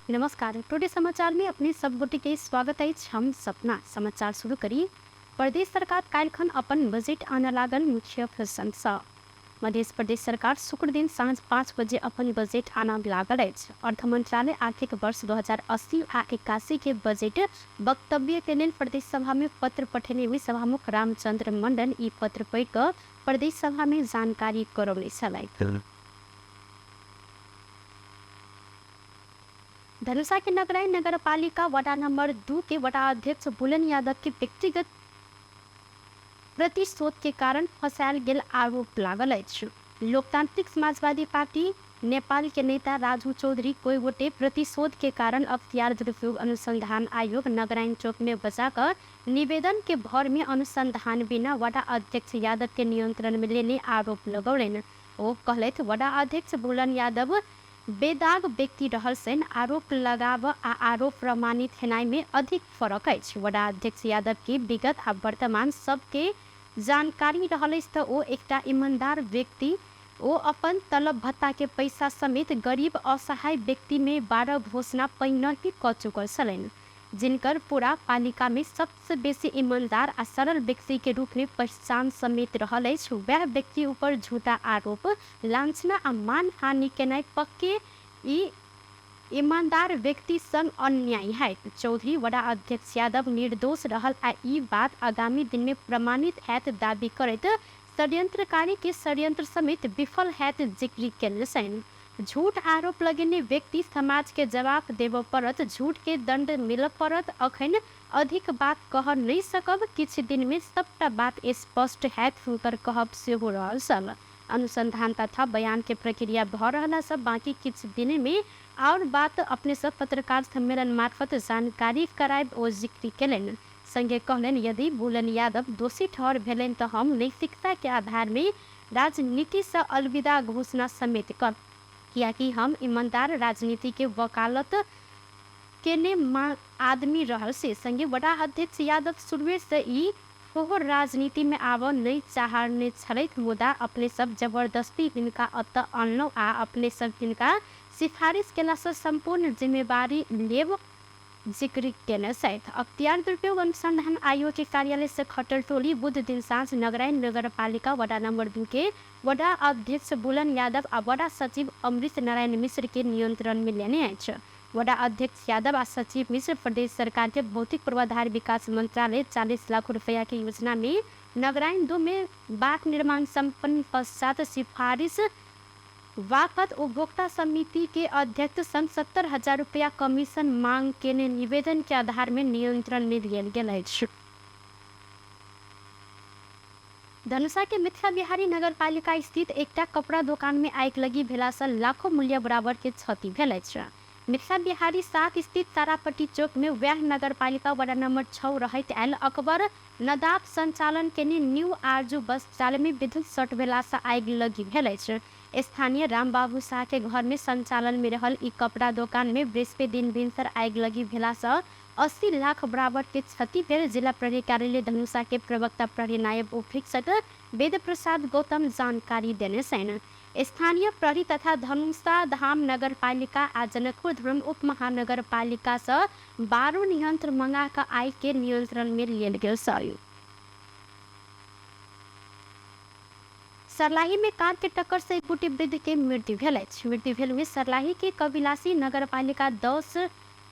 नमस्कार, टुडे समाचार में अपने सब गोटे के स्वागत अछि। हम सपना समाचार शुरू करी। प्रदेश सरकार काल्हिखन अपन बजट आनऽ लागल मुख्य प्रसंगसँ। मध्य प्रदेश सरकार शुक्र दिन साँझ 5 बजे अपन बजट आनऽ लागल अछि। अर्थ मंत्रालय आर्थिक वर्ष 2080 आ 81 के बजट वक्तव्य के लेल प्रदेश सभा में पत्र पठेने हुई सभामुख रामचंद्र मंडल ई पत्र पढ़ि कऽ प्रदेश सभा में जानकारी करौने छलथि। धनुषा के नगराई नगरपालिका वडा नंबर 2 के वडा अध्यक्ष बुलन यादव के व्यक्तिगत प्रतिशोध के कारण फंसायल गेल आरोप लागल अछि। लोकतांत्रिक समाजवादी पार्टी नेपाल के नेता राजू चौधरी कोई गोटे प्रतिशोध के कारण अख्तियार दुरुपयोग अनुसंधान आयोग नगराइन चौक में बजा कऽ निवेदन के भर में अनुसंधान बिना वडा अध्यक्ष यादव के नियंत्रण में लेने आरोप लगौलनि। ओ कहलथि, वडा अध्यक्ष बुलन यादव बेदाग व्यक्ति रहल सनि आरोप लगाब आ आरोप प्रमाणित हेनाइ मे अधिक फरक अछि। वडा अध्यक्ष यादव के विगत आ वर्तमान सबके जानकारी रहल अछि त ओ एकटा ईमानदार व्यक्ति। ओ अपन तलब भत्ता के पैसा समेत गरीब असहाय व्यक्ति मे बारह घोषणा पहिनहि क चुकल छलनि। जिनकर पूरा पालिका मे सबस बेसी ईमानदार आ सरल व्यक्ति के रूप मे पहिचान समेत रहल अछि, वैह व्यक्ति ऊपर झूठा आरोप, लांछना आ मानहानि केनाइ पक्के ई ईमानदार व्यक्ति संग अन्याय हैत। चौधरी वडा अध्यक्ष यादव निर्दोष रहल आ ई बात आगामी दिन मे प्रमाणित हैत दाबी करैत षड्यंत्रकारी के षड्यंत्र समेत विफल हैत जिक्र केने छनि। झूठ आरोप लगेने व्यक्ति समाज के जवाफ देबऽ पड़त, झूठ के दंड मिलऽ पड़त। अखन अधिक बात कह नहि सकब, किछ दिन मे सबटा बात स्पष्ट हैत हुनकर कहब सेहो रहल छल। अनुसंधान तथा बयान के प्रक्रिया भ रहला सँ बाकी किछ दिन मे आओर बात अपने सब पत्रकार सम्मेलन मार्फत जानकारी करायब ओ जिक्र केलनि। संगे कहलनि, यदि बुलन यादव दोषी ठहर भेलनि त हम नैतिकता के आधार मे राजनीति सँ अलविदा घोषणा समेत करब, कियाकि हम ईमानदार राजनीति के वकालत केने आदमी रहल से संगे वडा अध्यक्ष यादव शुरुए सँ ई फोहोर राजनीति मे आबऽ नहि चाहने छलथि, मुदा अपने सब जबरदस्ती हिनका अतऽ अनलहुँ आ अपने सब हिनका सिफारिश केला सँ सम्पूर्ण जिम्मेवारी लेब जिक्र केने छथि। अख्तियार दुरुपयोग अनुसंधान आयोग के कार्यालय सँ खटल टोली बुध दिन साँझ नगराइन नगरपालिका वडा नंबर 2 के वडा अध्यक्ष बुलन यादव आ वडा सचिव अमृत नारायण मिश्र के नियंत्रण मे लेने अछि। वडा अध्यक्ष यादव आ सचिव मिश्र प्रदेश सरकार के भौतिक पूर्वाधार विकास मंत्रालय 40 लाख रुपया के योजना मे नगराइन 2 मे बाट निर्माण सम्पन्न पश्चात सिफारिश वाफत उपभोक्ता समिति के अध्यक्ष संग 70,000 रुपया कमीशन मांग केने निवेदन के आधार मे नियंत्रण मे लेल गेल अछि। धनुषा के मिथिला बिहारी नगरपालिका स्थित एकटा कपड़ा दोकान मे आगि लगी भेला सँ लाखो मूल्य बराबर के क्षति भेल अछि। मिथिला बिहारी 7 स्थित तारापट्टी चौक मे वैह नगरपालिका वडा नंबर 6 रहैत आयल अकबर नदाफ संचालन केने न्यू आरजू वस्त्रालय मे विद्युत शॉर्ट भेला सँ आगि लगी भेल अछि। स्थानीय रामबाबू साह के घर मे संचालन मे रहल ई कपड़ा दोकान मे बृहस्पति दिन भिनसर आगि लगी भेला सँ 80 लाख बराबर के क्षति भेल जिला प्रहरी कार्यालय धनुषा के प्रवक्ता प्रहरी नायब उपरीक्षक वेद प्रसाद गौतम जानकारी देने छनि। स्थानीय प्रहरी तथा धनुषा धाम नगरपालिका आ जनकपुर धाम उपमहानगरपालिका सँ बारूद यंत्र मंगा क आगि के नियंत्रण मे लेल गेल छल। सर्लाही में कार के टक्कर से एक गोटे वृद्ध के मृत्यु भेल अछि। मृत्यु भेल में सर्लाही के कबिलासी नगरपालिका 10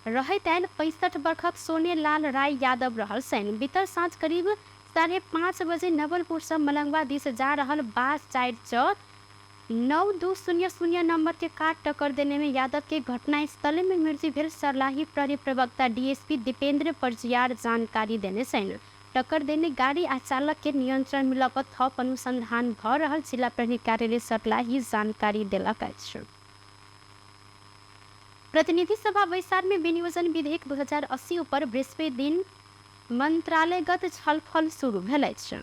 रहैत आयल 65 बरखक सोनेलाल राय यादव रहल छनि। बीतल साँझ करीब 5:30 बजे नवलपुर सँ मलंगवा दिस जा रहल बास 4 च 9200 नंबर के कार टक्कर देने में यादव के घटनास्थल में मृत्यु भेल सर्लाही प्रहरी प्रवक्ता डीएसपी दीपेंद्र परजियार जानकारी देने छनि। टक्कर देने गाड़ी आ चालक के नियंत्रण में लऽ कऽ थप अनुसंधान भऽ रहल जिला प्रहरी कार्यालय सर्लाही जानकारी देलक अछि। प्रतिनिधि सभा बैसार में विनियोजन विधेयक 2080 ऊपर बृहस्पति दिन मंत्रालयगत छलफल शुरू भेल अछि।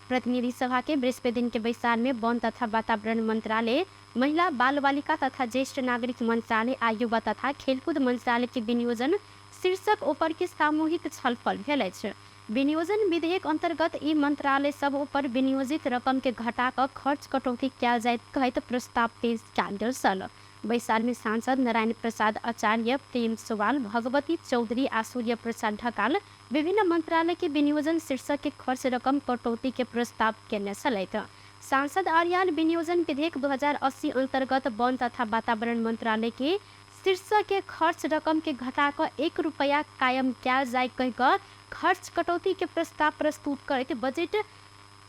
प्रतिनिधि सभा के बृहस्पति दिन के बैसार में वन तथा वातावरण मंत्रालय, महिला बाल बालिका तथा ज्येष्ठ नागरिक मंत्रालय आ युवा तथा खेलकूद मंत्रालय के विनियोजन शीर्षक ऊपर के सामूहिक छलफल भेल अछि। विनियोजन विधेयक अंतर्गत ई मंत्रालय सब ऊपर विनियोजित रकम के घटा कऽ खर्च कटौती कयल जाइत कहैत प्रस्ताव पेश कयल गेल छल। बैसार में सांसद नारायण प्रसाद आचार्य, प्रेम सुवाल, भगवती चौधरी आ सूर्य प्रसाद ढकाल विभिन्न मंत्रालय के विनियोजन शीर्षक के खर्च रकम कटौती के प्रस्ताव केने छलथि। सांसद अर्याल विनियोजन विधेयक 2080 अंतर्गत वन तथा वातावरण मंत्रालय के शीर्षक के खर्च रकम के घटा कऽ 1 रुपया कायम कयल जाय कहि कऽ खर्च कटौती के प्रस्ताव प्रस्तुत करैत बजट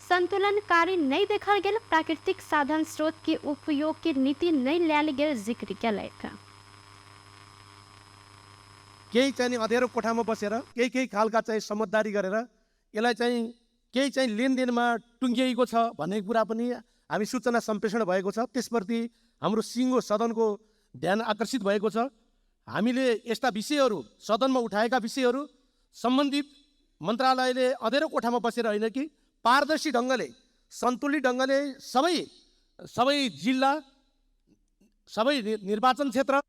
संतुलनकारी नहीं देखल गेल, प्राकृतिक साधन स्रोत के उपयोग के नीति नहीं लायल गेल जिक्र केलथि। केही चाहिँ अँध्यारो कोठामा बसेर केही केही खालका चाहिँ समझदारी गरेर यसलाई चाहिँ केही चाहिँ लेनदेनमा टुङ्गिएको छ भन्ने कुरा पनि हामी सूचना सम्प्रेषण भएको छ। त्यसप्रति हाम्रो सिङ्गो सदनको ध्यान आकर्षित भएको छ। हामीले यस्ता विषयहरू सदनमा उठाएका विषयहरू सम्बन्धित मन्त्रालयले अँध्यारो कोठामा बसेर होइन कि पारदर्शी ढङ्गले, सन्तुलित ढङ्गले सबै सबै जिल्ला, सबै निर्वाचन क्षेत्र।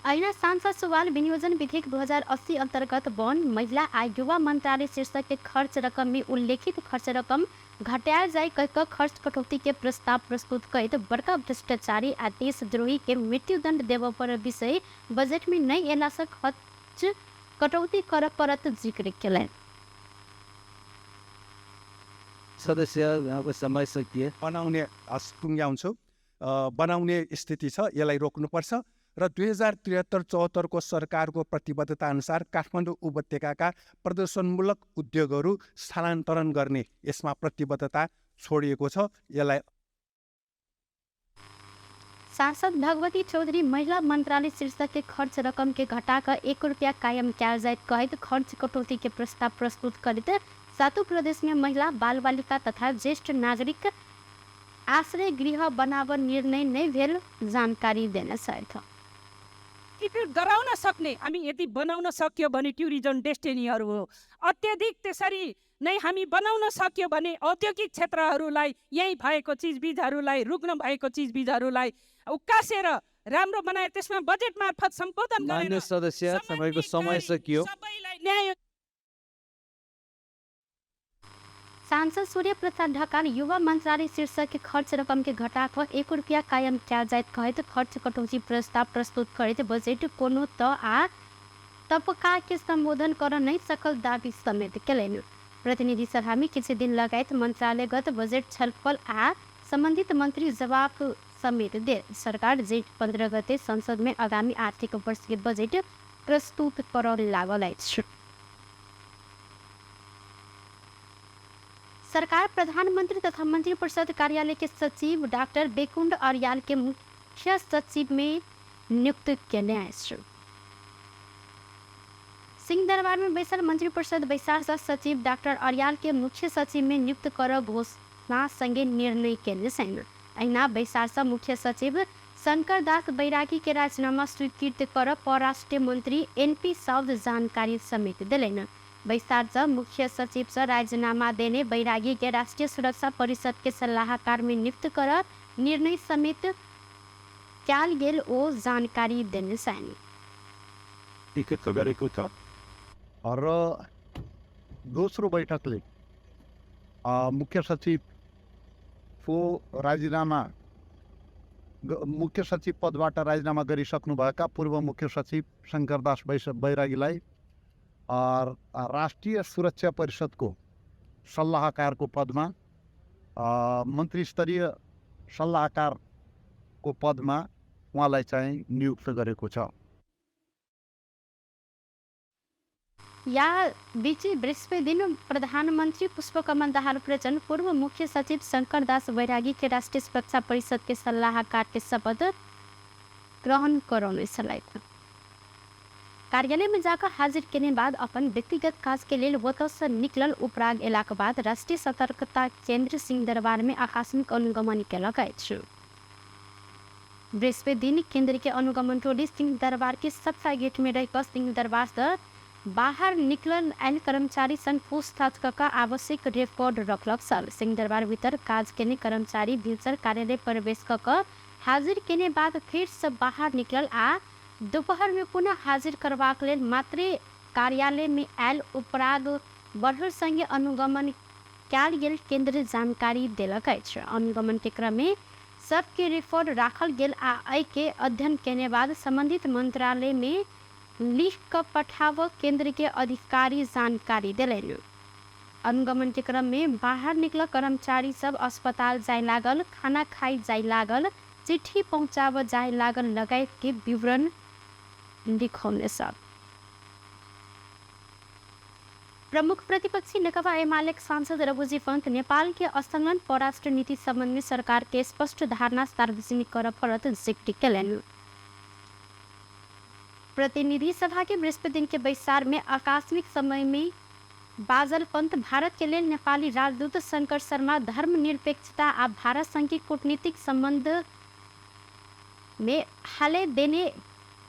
ऐना सांसद सुवाल विनियोजन विधेयक 2080 अंतर्गत वन, महिला आ युवा मंत्रालय शीर्षक के खर्च रकम में उल्लेखित खर्च रकम घटायल जाय कहि कऽ खर्च कटौती के प्रस्ताव प्रस्तुत करैत बड़का भ्रष्टाचारी आ देशद्रोही के मृत्युदंड देबऽ पर विषय बजट में नहि एला सँ खर्च कटौती करऽ पड़त जिक्र केलनि। सदस्य यहाँको समय सकिए। बनाउने टुङ्ग्याउँछु, बनाउने स्थिति छ, यसलाई रोक्नुपर्छ र 2073-74 को सरकारको प्रतिबद्धता अनुसार काठमाडौँ उपत्यकाका प्रदूषणमूलक उद्योगहरू स्थानान्तरण गर्ने यसमा प्रतिबद्धता छोडिएको छ। यसलाई सांसद भगवती चौधरी महिला मंत्रालय शीर्षक के खर्च रकम के घटा कऽ 1 रुपया कायम कयल जाय कहैत खर्च कटौती के प्रस्ताव प्रस्तुत करैत सातों प्रदेश में महिला, बाल बालिका तथा ज्येष्ठ नागरिक आश्रय गृह बनाव निर्णय नहि भेल जानकारी देने छथि। गराउन सक्ने हामी यदि बनाउन सक्यो भने टुरिज्म डेस्टिनीहरू हो। अत्यधिक त्यसरी नै हामी बनाउन सक्यो भने औद्योगिक क्षेत्रहरूलाई, यहीँ भएको चिजबिजहरूलाई, रुग्ण भएको चिजबिजहरूलाई उकासेर राम्रो बनाएर त्यसमा बजेट मार्फत सम्बोधन गरेर। मान्य सदस्य, तपाईँको समय सकियो। सबैलाई न्याय। सांसद सूर्य प्रसाद ढकाल युवा मंत्रालय शीर्षक के खर्च रकम के घटा कऽ 1 रुपया कायम कयल जाय कहैत खर्च कटौती प्रस्ताव प्रस्तुत करैत बजट कोनो त आ तबका के संबोधन कर नहीं सकल दावी समेत केलनि। प्रतिनिधि सभा में किछु दिन लगायत मंत्रालयगत बजट छलफल आ संबंधित मंत्री जवाब समेत दे सरकार जेठ 15 गते संसद में आगामी आर्थिक वर्ष के बजट प्रस्तुत करऽ लागल अछि। सरकार प्रधानमंत्री तथा मंत्रिपरिषद कार्यालय के सचिव डॉक्टर बेकुंड अर्याल के मुख्य सचिव में नियुक्त केने अछि। सिंहदरबार में बैसल मंत्रिपरिषद बैसार सँ सचिव डॉक्टर अर्याल के मुख्य सचिव में नियुक्त कर घोषणा संगे निर्णय केने छनि। अहिना बैसार सँ मुख्य सचिव शंकर दास बैरागी के राजीनामा स्वीकृत कर परराष्ट्र मंत्री एनपी साउद जानकारी समेत देलनि। बैसार सँ मुख्य सचिव सँ राजीनामा देने बैरागी के राष्ट्रीय सुरक्षा परिषद के सलाहकार में नियुक्त कर निर्णय समेत कयल गेल ओ जानकारी देने छनि। गरेको छ र दोस्रो बैठकले मुख्य सचिवको राजीनामा मुख्य सचिव पदबाट राजीनामा गरिसक्नुभएका पूर्व मुख्य सचिव शङ्करदास बैरागीलाई राष्ट्रिय सुरक्षा परिषदको सल्लाहकारको पदमा, मन्त्रीस्तरीय सल्लाहकारको पदमा उहाँलाई चाहिँ नियुक्त गरेको छ। या बीच बृहस्पति दिन प्रधानमंत्री पुष्पकमल दाहाल प्रचण्ड पूर्व मुख्य सचिव शंकर दास बैरागी के राष्ट्रीय सुरक्षा परिषद के सलाहकार के शपथ ग्रहण करौने छलथि। कार्यालय में जाकर हाजिर केने बाद अपन व्यक्तिगत काज के लेल ओतऽ सँ निकलल उपराग एलाक बाद राष्ट्रीय सतर्कता केंद्र सिंहदरबार में आकस्मिक अनुगमन केलक अछि। बृहस्पति दिन केंद्र के अनुगमन टोली सिंहदरबार के सत्ता गेट में रहि सिंहदरबार सँ बाहर निकलल आयल कर्मचारी संग पूछताछ कऽ कऽ आवश्यक रिकॉर्ड रखलक छल। सिंहदरबार भीतर काज केने कर्मचारी भिनसर कार्यालय प्रवेश कऽ कऽ हाजिर केने बाद फेर सँ बाहर निकलल आ दोपहर में पुनः हाजिर करबाक लेल मात्रे कार्यालय में आयल उपराग बढ़ल संगे अनुगमन कयल गेल केन्द्र जानकारी देलक अछि। अनुगमन के क्रम में सबके रिकॉर्ड राखल गेल आ एहि के अध्ययन केने बाद संबंधित मंत्रालय में लिख क पठाव केंद्र के अधिकारी जानकारी देलनि। अनुगमन के क्रम में बाहर निकल कर्मचारी सब अस्पताल जाय लागल, खाना खाइ जाय लागल, चिट्ठी पहुँचाब जाय लागल लगायत के विवरण लिखौने सब। प्रमुख प्रतिपक्षी नेकपा एमाले सांसद रघुजी पंत नेपाल के असंलग्न परराष्ट्र नीति संबंध में सरकार के स्पष्ट धारणा सार्वजनिक कर पड़त जिक्र केलनि। प्रतिनिधि सभा के बृहस्पति दिन के बैसार में आकस्मिक समय में बाजल पंत भारत के लेल नेपाली राजदूत शंकर शर्मा धर्मनिरपेक्षता आ भारत संग के कूटनीतिक संबंध में हाले देने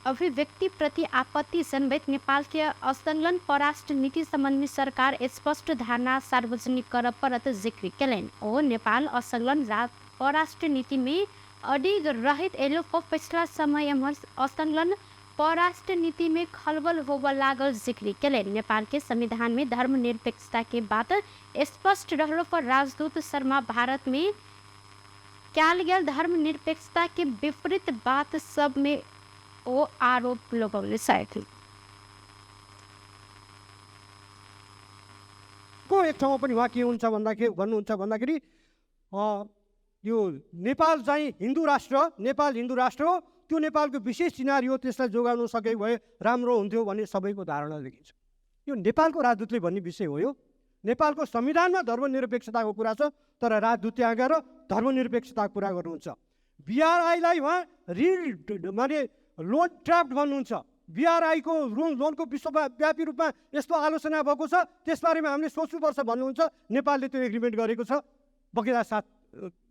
अभिव्यक्ति प्रति आपत्ति जनबैत नेपाल के असंलग्न परराष्ट्र नीति संबंध में सरकार स्पष्ट धारणा सार्वजनिक कर पड़त जिक्र केलनि। ओ नेपाल असंलग्न परराष्ट्र नीति में अडिग रहित एलो पर पिछला समय एम्हर असंलग्न परराष्ट्र नीति में खलबल होबऽ लागल जिक्र केलनि। नेपाल के संविधान में धर्मनिरपेक्षता के बात स्पष्ट रहलो पर राजदूत शर्मा भारत में कयल गेल धर्मनिरपेक्षता के विपरीत बात सब में ओ आरोप लगौने छथि। को एक ठाउँमा पनि उहाँ के हुन्छ भन्दाखेरि भन्नुहुन्छ भन्दाखेरि यो नेपाल चाहिँ हिन्दू राष्ट्र, नेपाल हिन्दू राष्ट्र हो, त्यो नेपालको विशेष चिनारी हो, त्यसलाई जोगाउन सकेको भए राम्रो हुन्थ्यो भन्ने सबैको धारणा देखिन्छ। यो नेपालको राजदूतले भन्ने विषय हो। यो नेपालको संविधानमा धर्मनिरपेक्षताको कुरा छ, तर राजदूत त्यहाँ गएर धर्मनिरपेक्षताको कुरा गर्नुहुन्छ। बिआरआईलाई उहाँ ऋण माने लोन ट्र्याप्ड भन्नुहुन्छ। बिआरआईको लोनको विश्वव्यापी रूपमा यस्तो आलोचना भएको छ, त्यसबारेमा हामीले सोच्नुपर्छ भन्नुहुन्छ। नेपालले त्यो एग्रिमेन्ट गरेको छ बकेदा साथ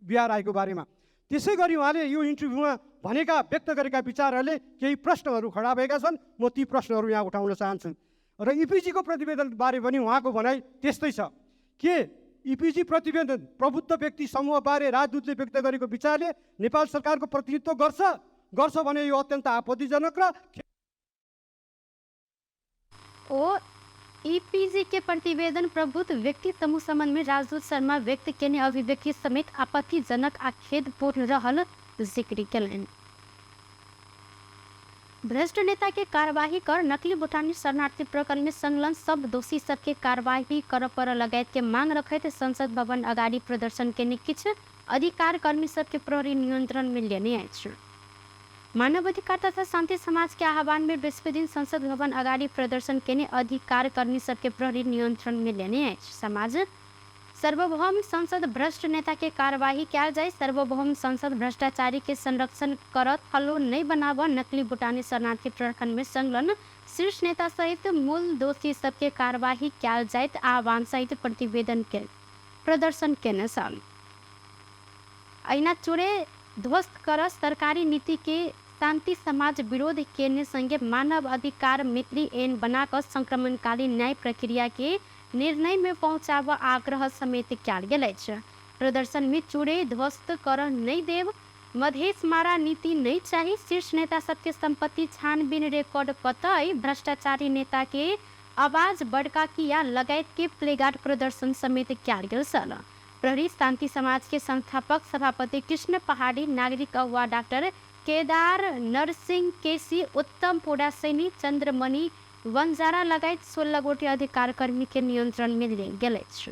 बिआरआईको बारेमा। त्यसै गरी उहाँले यो इन्टरभ्यूमा भनेका व्यक्त गरेका विचारहरूले केही प्रश्नहरू खडा भएका छन्। म ती प्रश्नहरू यहाँ उठाउन चाहन्छु। र इपिजीको प्रतिवेदनबारे पनि उहाँको भनाइ त्यस्तै छ। के इपिजी प्रतिवेदन प्रबुद्ध व्यक्ति समूहबारे राजदूतले व्यक्त गरेको विचारले नेपाल सरकारको प्रतिनिधित्व गर्छ गर्छ भने यो अत्यन्त आपत्तिजनक र ओ ईपीजी के प्रतिवेदन प्रबुद्ध व्यक्ति समूह संबंध में राजदूत शर्मा व्यक्त केने अभिव्यक्ति समेत आपत्तिजनक आ खेदपूर्ण रहल जिक्र केलनि। भ्रष्ट नेता के कार्यवाही कर नकली भूटानी शरणार्थी प्रकरण में संलग्न सब दोषी सबके कार्यवाही कर पर लगायत के मांग रखैत संसद भवन अगाडि प्रदर्शन केने किछु अधिकार कर्मी सबके प्रहरी नियंत्रण में लेने अछि। मानवाधिकार तथा शान्ति समाज के आह्वान में बृहस्पति दिन संसद भवन अगाडि प्रदर्शन केने अधिकार कर्मी सबके प्रहरी नियंत्रण में लेने अछि। समाज सार्वभौम संसद भ्रष्ट नेता के कार्यवाही कयल जाय, सार्वभौम संसद भ्रष्टाचारी के संरक्षण करत हलो नहीं बनाब, नकली भूटानी शरणार्थी प्रकरण में संलग्न शीर्ष नेता सहित मूल दोषी सबके कार्यवाही कयल जाइत आह्वान सहित प्रतिवेदन के प्रदर्शन केने छल। ऐना चोरे ध्वस्त कर सरकारी नीति के शान्ति समाज विरोध केने संगे मानव अधिकार मैत्री ऐन बनाकर संक्रमणकालीन न्याय प्रक्रिया के निर्णय में पहुँचाब आग्रह समेत कयल गेल अछि। प्रदर्शन में चोरे ध्वस्त कर नहीं देव, मधेश मारा नीति नहीं चाही, शीर्ष नेता सबके संपत्ति छानबीन रिकॉर्ड कतई, भ्रष्टाचारी नेता के आवाज बड़का किया लगायत के प्लेगार्ड प्रदर्शन समेत कयल गेल छल। प्रहरी शान्ति समाज के संस्थापक सभापति कृष्ण पहाड़ी, नागरिक अगुवा डाक्टर केदार नरसिंह केसी, उत्तम पोडासैनी, चंद्रमणि वंजारा लगायत 16 गोटे अधिकार कर्मी के नियंत्रण में लेल गेल अछि।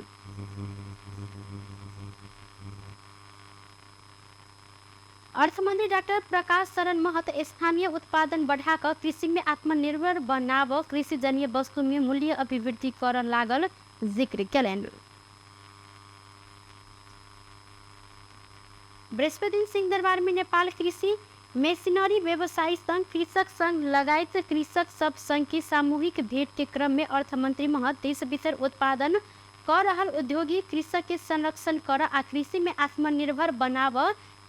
अर्थमंत्री डाक्टर प्रकाश शरण महत स्थानीय उत्पादन बढ़ाकर कृषि में आत्मनिर्भर बनाव कृषिजन्य वस्तु में मूल्य अभिवृद्धि कर लागल जिक्र केलनि। बृहस्पति दिन सिंहदरबार में नेपाल कृषि मेसिनरी व्यवसायी संघ, कृषक संघ लगायत कृषक सब संघ की सामूहिक भेंट के क्रम में अर्थमंत्री महत देश भीतर उत्पादन कर रहल उद्योगी कृषक के संरक्षण कर आ कृषि में आत्मनिर्भर बनाव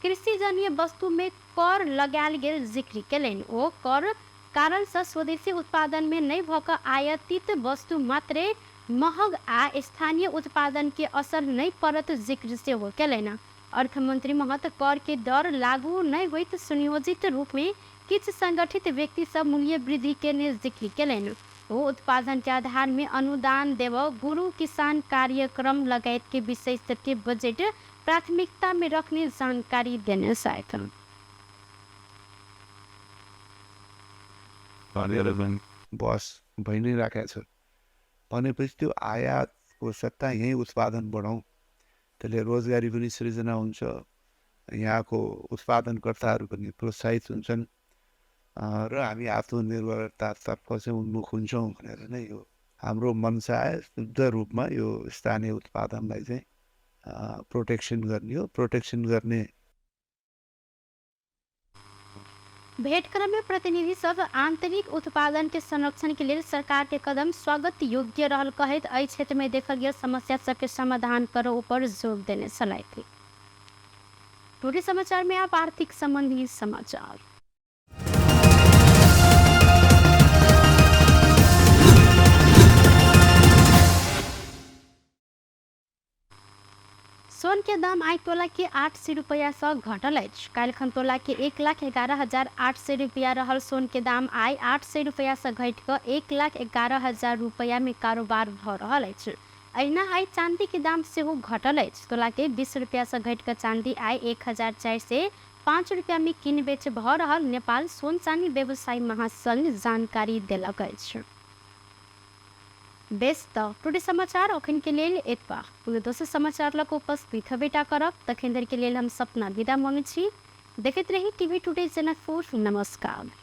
कृषिजन्य वस्तु में कर लगायल गेल जिक्र केलनि। ओ कर कारण से स्वदेशी उत्पादन में नहीं भऽ कऽ आयातित वस्तु मात्रे महग आ स्थानीय उत्पादन के असर नहीं पड़त जिक्र सेहो केलनि। अर्थमंत्री महत कर के दर लागू नहीं होइत सुनियोजित रूप में किछु संगठित व्यक्ति सब मूल्य वृद्धि के जिक्र केलनि। ओ उत्पादन के आधार में अनुदान देव, गुरु किसान कार्यक्रम लगायत के विषय सबके बजेट प्राथमिकता में रखने जानकारी देने साथ भनेर पनि बस भइ नै राखेको छ। भनेपछि त्यो आयातको सट्टा यहीँ उत्पादन बढाउँ, त्यसले रोजगारी पनि सृजना हुन्छ, यहाँको उत्पादनकर्ताहरू पनि प्रोत्साहित हुन्छन् र हामी आत्मनिर्भरतातर्फ चाहिँ उन्मुख हुन्छौँ भनेर नै यो हाम्रो मनसाय शुद्ध रूपमा यो स्थानीय उत्पादनलाई चाहिँ प्रोटेक्सन गर्ने हो। प्रोटेक्सन गर्ने भेटक्रम में प्रतिनिधि सब आंतरिक उत्पादन के संरक्षण के लेल सरकार के कदम स्वागत योग्य रहल कहैत एहि क्षेत्र में देखल गेल समस्या सबके समाधान करो ऊपर जोर देने छलथि। टुडे समाचार में आप आर्थिक संबंधी समाचार। सोन के दाम आइ तोला के 800 रुपया से घटल अछि। काल्हिखन तोला के 1,11,800 रुपया रहल सोन के दाम आइ 800 रुपया से घटि कऽ 1,11,000 रुपया में कारोबार भऽ रहल अछि। अहिना आइ चांदी के दाम सेहो घटल अछि। तोला के 20 रुपया से घटि कऽ चांदी आइ 1,405 रुपया में किन बेच भऽ रहल नेपाल सोन चानी व्यवसायी महासंघ जानकारी देलक अछि। बेस त टुडे समाचार अखन के लेल एतबा। कोनो दोसर समाचार लऽ कऽ उपस्थित हेबेटा करब। तखन धरि के लेल हम सपना विदा मांगै छी। देखैत रही टीवी टुडे जनकपुर। नमस्कार।